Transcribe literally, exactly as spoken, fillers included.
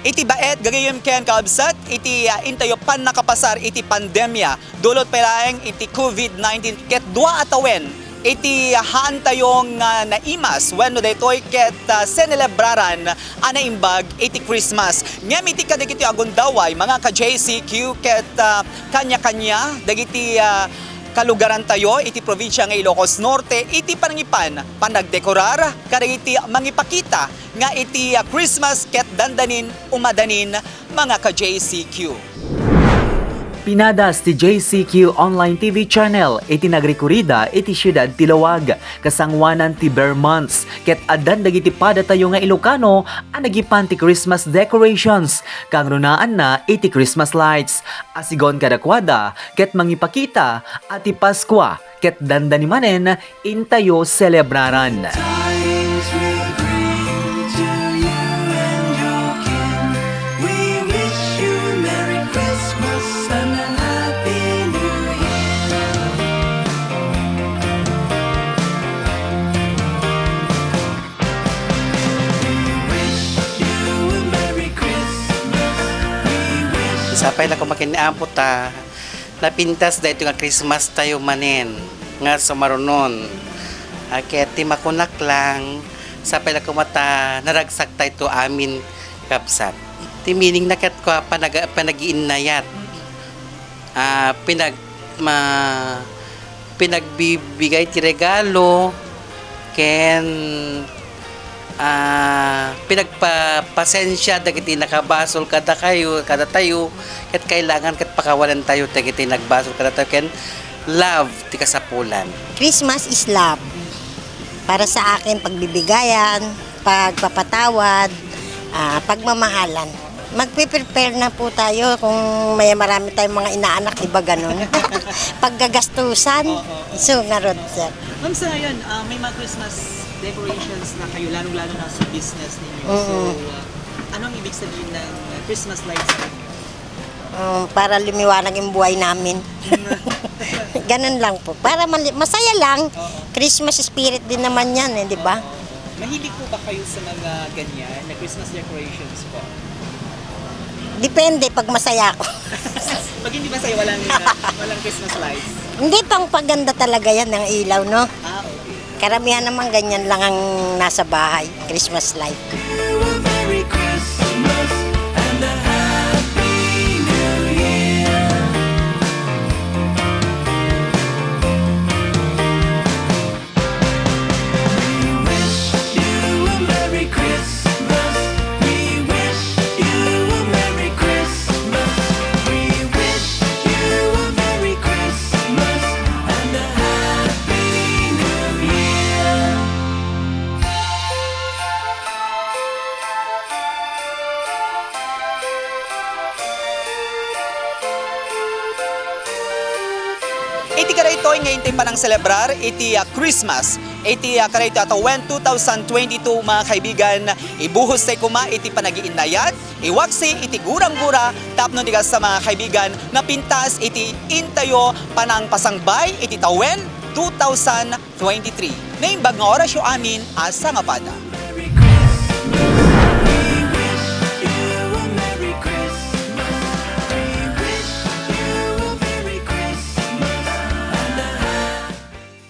Iti baet, gagayyem ken kabsat, iti, ah, intayo pannakapasar iti pandemia, dulot pay laeng iti covid nineteen, ket dua a tawen iti haantayo nga naimas wenno daytoy ket, ah, senelebraran a naimbag iti Christmas. Ngem iti kadagitoy a gundaway, mga ka-J C Q, ket, ah, kanya-kanya dagiti, ah, kalugarantayo iti probinsia nga Ilocos Norte iti panangipan, panagdekorar kadagiti mangipakita nga iti, ah, Christmas ket dandanin umadanin, mga ka-J C Q. Pinadas ti J C Q Online T V Channel iti nagrikurida iti siudad ti Laoag, kasangoanan ti Bare Months, ket addan dagiti padatayo nga Ilocano a nagipan ti Christmas decorations, kangrunaanna iti Christmas lights, asigon kadakuada, ket mangipakita a ti Paskua ket dandani manen intayo selebraran. Tidings we bring to you and your kin. We wish you Merry Christmas and a Happy New Year. We wish you a Merry Christmas. We wish Sapay la ko makin-ampo ta napintas daytoy nga Christmas tayo manen nga sumarunon. A, ket ti makunak lang, sapay la koma ta naragsak tayo amin, kabsat. Ti meaning na ket kua, panag-, panagiinnayat. A, pinag-, ma-, pinagbibigay ti regalo, ken, a, pinagpapasensia dagiti nakabasol kadakayo, kadatayo, ket kailangan ket pakawanentayo dagiti nagbasol kadatayo, ken love ti kasapulan. Christmas is love. Para sa akin, pagbibigayan, pagpapatawad, a, pagmamahalan. Magpe-prepare na po tayo kung may marami tayong mga inaanak, di ba ganun? Paggagastusan. Oo, oo. So, ngarud, sir. Ma'am, sa ngayon, a, may mga Christmas decorations na kayo, lalong-lalo na sa business ninyo. So, Mm. a, anong ibig sabihin ng Christmas lights sa inyo? Um, para lumiwanag yung buhay namin. Ganun lang po. Para mali-, masaya lang. Oo. Christmas spirit din naman yan eh, di ba? Oo. Mahilig po ba kayo sa mga ganyan na Christmas decorations po? Depende pag masaya ako. Pag hindi masaya, walang, walang Christmas lights? Hindi, pang paganda talaga yan ng ilaw, no? Ah, okay. Karamihan naman ganyan lang ang nasa bahay, Christmas light. Iti kadaytoy nga intay panangselebrar iti, ah, Christmas, iti, ah, kadaytoy a tawen two thousand twenty-two, mga kaibigan, ibuhos tayo koma iti panagiinnayat, iwaksi iti gurang-gura tapno di kasta, mga kaibigan, napintas iti intayo panangpasangbay iti tawen two thousand twenty-three. Naimbag nga orasyo amin a sangapada.